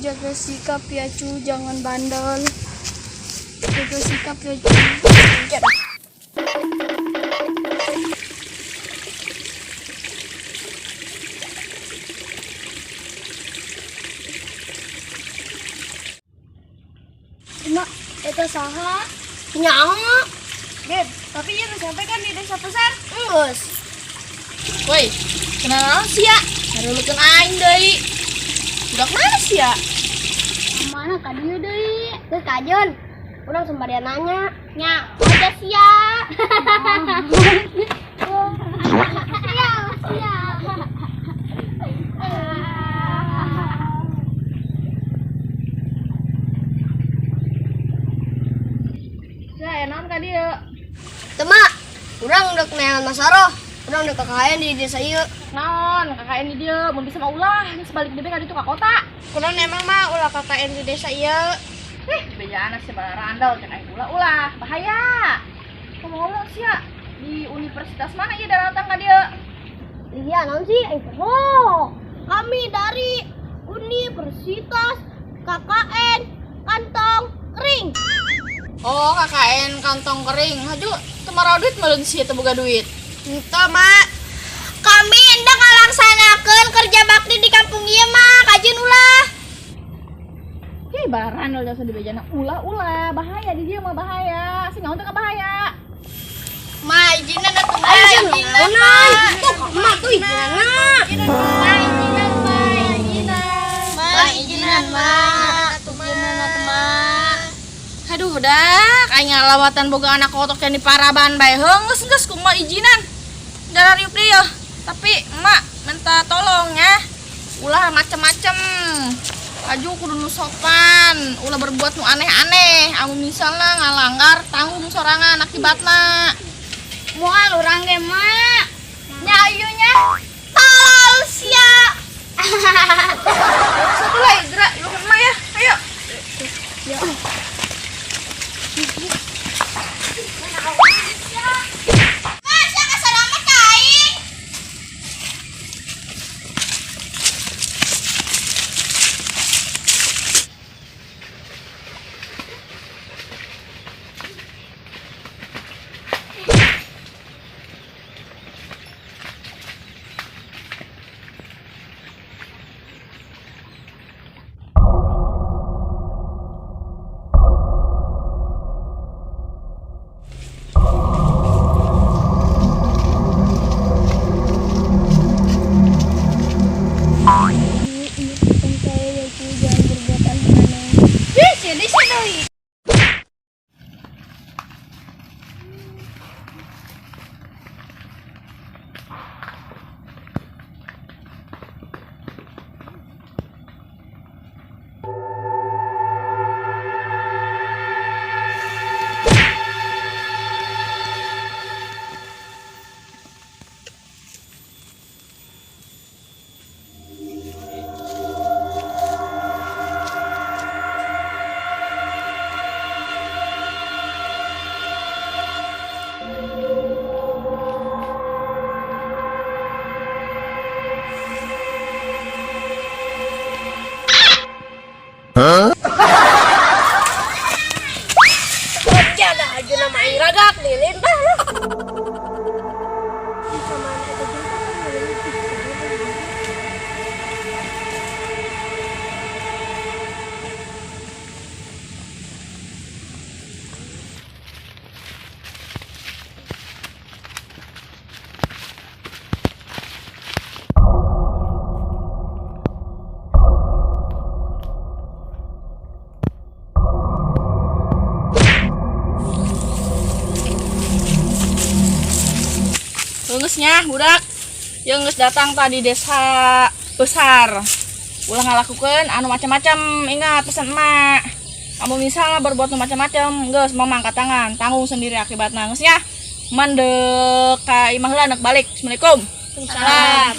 Jaga sikap ya, cu, jangan bandel. Jaga sikap ya, cu. Ya dah. Mak, eta saha? Nyaho. Beb, tapi ieu sampai kan di desa besar. Enggeus. Woi, kenal sih ya? Ngarulukeun aing deui. Budak mana sih ya? Mana ka dieu deui? Geus kajeun. Urang sembari nanya. Nya, aja sia. Sia, sia. Ya, naon ka dieu? Teu, Mak, urang dek neangan masaroh. Urang dek KKN di desa ieu. Naon, KKN di dieu, mun bisa mah ulah, geus balik deui ka ditu ka kota. Kunaon emang mah ulah KKN di desa ieu? Eh, bejaan sih randal cek aing ulah-ulah, bahaya. Ngomong-ngomong sih ya, di universitas mana ieu datang ka dieu? Iya, naon sih? Aing poho. Kami dari Universitas KKN Kantong Kering. Oh, KKN kantong kering. Haju, teu mara duit meureun sih teu boga duit. Henteu, Mak. Kami hendak ngalaksanakeun kerja bakti di kampung ieu, Mak. Kajeun ulah. Hei, barandal jasa di bejana ulah-ulah, bahaya di dieu mah bahaya. Sing naon teh bahaya. Ma, izinan atuh, Ma. Ayo, Izinan, naon? Ma. Tuh, mak tuh izinana. Ma, izinan, Ma, izinan. Ma, izinan, Ma. Atuh, Ma. Atuh, Ma. Aduh, dah, aing ngalawatan boga anak kotok yang di paraban bae. Heung, geus kumaha izinan. Darah riuk deui ya. Tapi emak minta tolong ya. Ulah macem-macem. Aju kudu nu sopan, ulah berbuat nu aneh-aneh. Amun misalnya ngalanggar tanggung sorangan akibatna. Moal urang ge, Mak. Nya ieu nya. Tolol sia. Satu lah, gerak, yuk emak ya. Ayo. Ya. Mak, sia kasar amat ka aing. Ini pesan saya ya, cu, jangan berbuat aneh-aneh. Ih, jadi sia deui. Ya dah aja nama aing ragak lilin dah. Sama eta jeung Geus nya, budak. Yang geus datang tadi desa besar. Ulah ngalakukeun anu macam-macam, ingat pesan emak. Kamu misalnya berbuat nu macam-macam, geus mama angkat tangan, tanggung sendiri akibatna geus nya. Mandek ka imah heula nek balik. Assalamualaikum. Salam.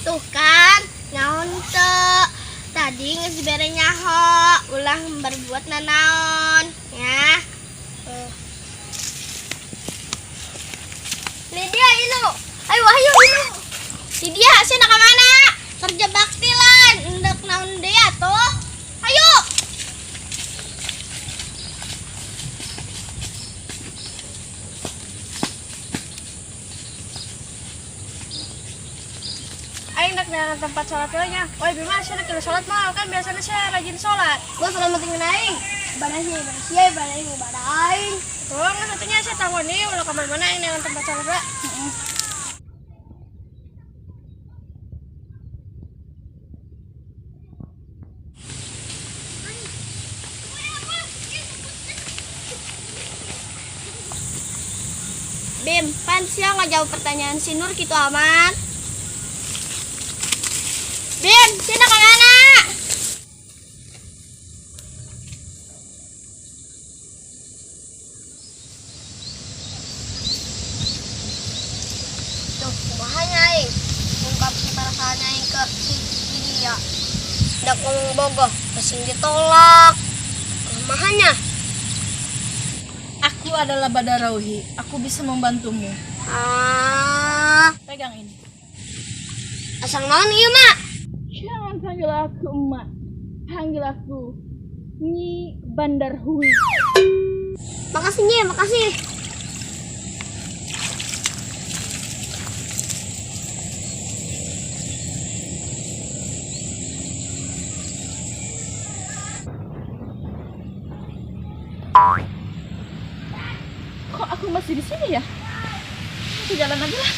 Tuh kan, naon teu. Tadi geus dibere nyaho, ulah berbuat nanaon, ya. Rek neangan tempat sholat heula nya. Oi Bima, sia rek sholat mah kan biasanya sia rajin sholat. Gua selalu penting aing. Ibadahnya ibadah sia, ibadah aing ibadah aing. Tuh, nggak satunya sia tahu nih ulah kemana-mana aing neangan tempat sholat heula. Bim, pan sia ngajawab pertanyaan si Nur gitu aman. Bim, sia nak kemana? Tuh, kumaha nya aing? Ungkapkeun perasaan aing ke si Lydia. Dak ngomong bogoh, pesing ditolak. Kumaha nya? Aku adalah Badarauhi. Aku bisa membantumu. Ah, Pegang ini. asal naon ieu mah? Jangan panggil aku emak. Panggil aku Nyi Bandarhui. Makasih Nyi, makasih. Kok aku masih di sini ya? Aku jalan aja lah.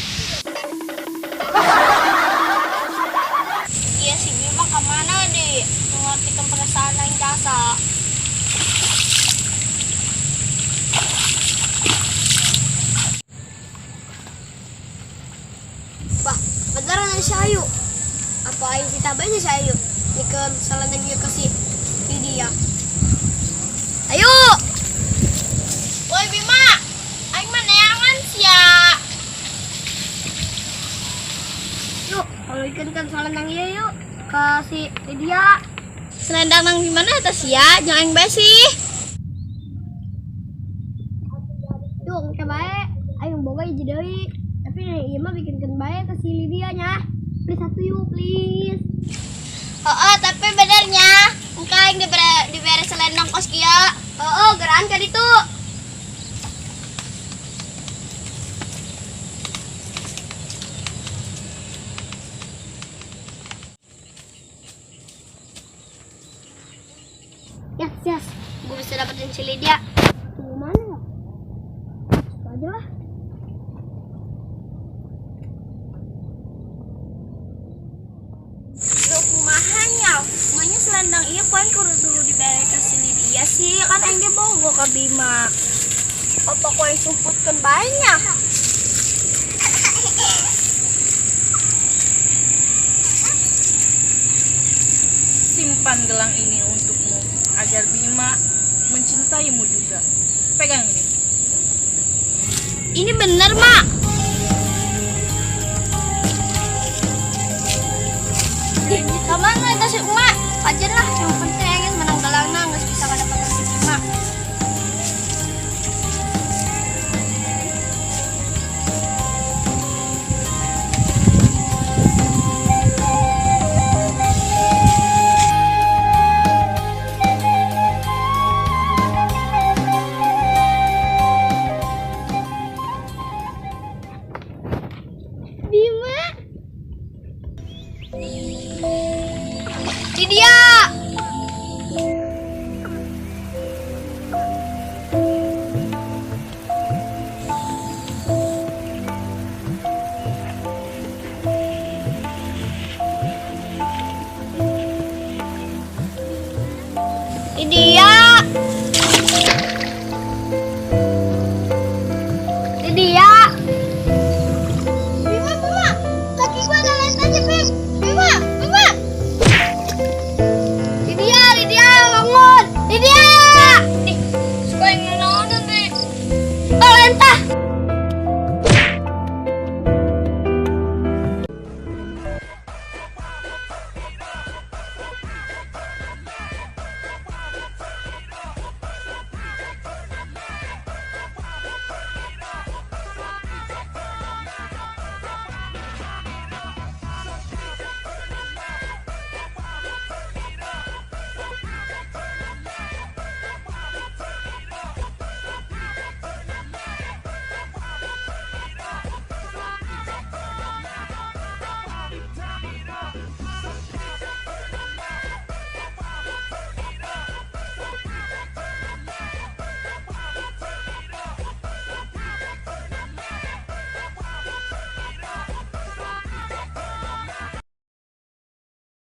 Iya si Bima kemana deh? Mengartikan perasaan aing jasa. Wah, beneran si Ayu. Apa aing ditabanya si Ayu? Nikeun selendang ieu ke si Lydia. Ayo! Woi Bima, aing mah neangan sia. Yuk, kalau ikan kan selendang ieu yuk ke si Lydia. Selendang nang di mana eta sia? Jangan aing bae sih. Yuk, engke bae. Aing boga hiji deui. Tapi ieu mah bikinkeun bae ke si Lydia nya. Please satu yuk, please. Oh, tapi benernya, engke aing dibere selendang kos kieu. Oh, geraan ka ditu. Yes, yes. Gue bisa dapetin si Lydia. Tunggu mana ya? Situ aja lah. Duh, kumaha nya? Kumanya selendang ieu poin kudu dulu dibere ke si Lydia sih, kan aing ge bogo ka Bima. Apa ku aing sumputkeun bae nya? Simpan gelang ini untukmu agar Bima mencintaimu juga. Pegang ini. Ini bener, Mak. Ih, kamana eta si emak? Kajen lah, yang penting aing menang gelangna geus bisa ngadapetan si Bima. Bima. Lydia. Lydia. Lydia. Bima, Bima. Kaki gua ada aja, Bim. Bima, Bima. Lydia, Lydia, bangun. Lydia. Ih, suka yang naon deh. Tolentah.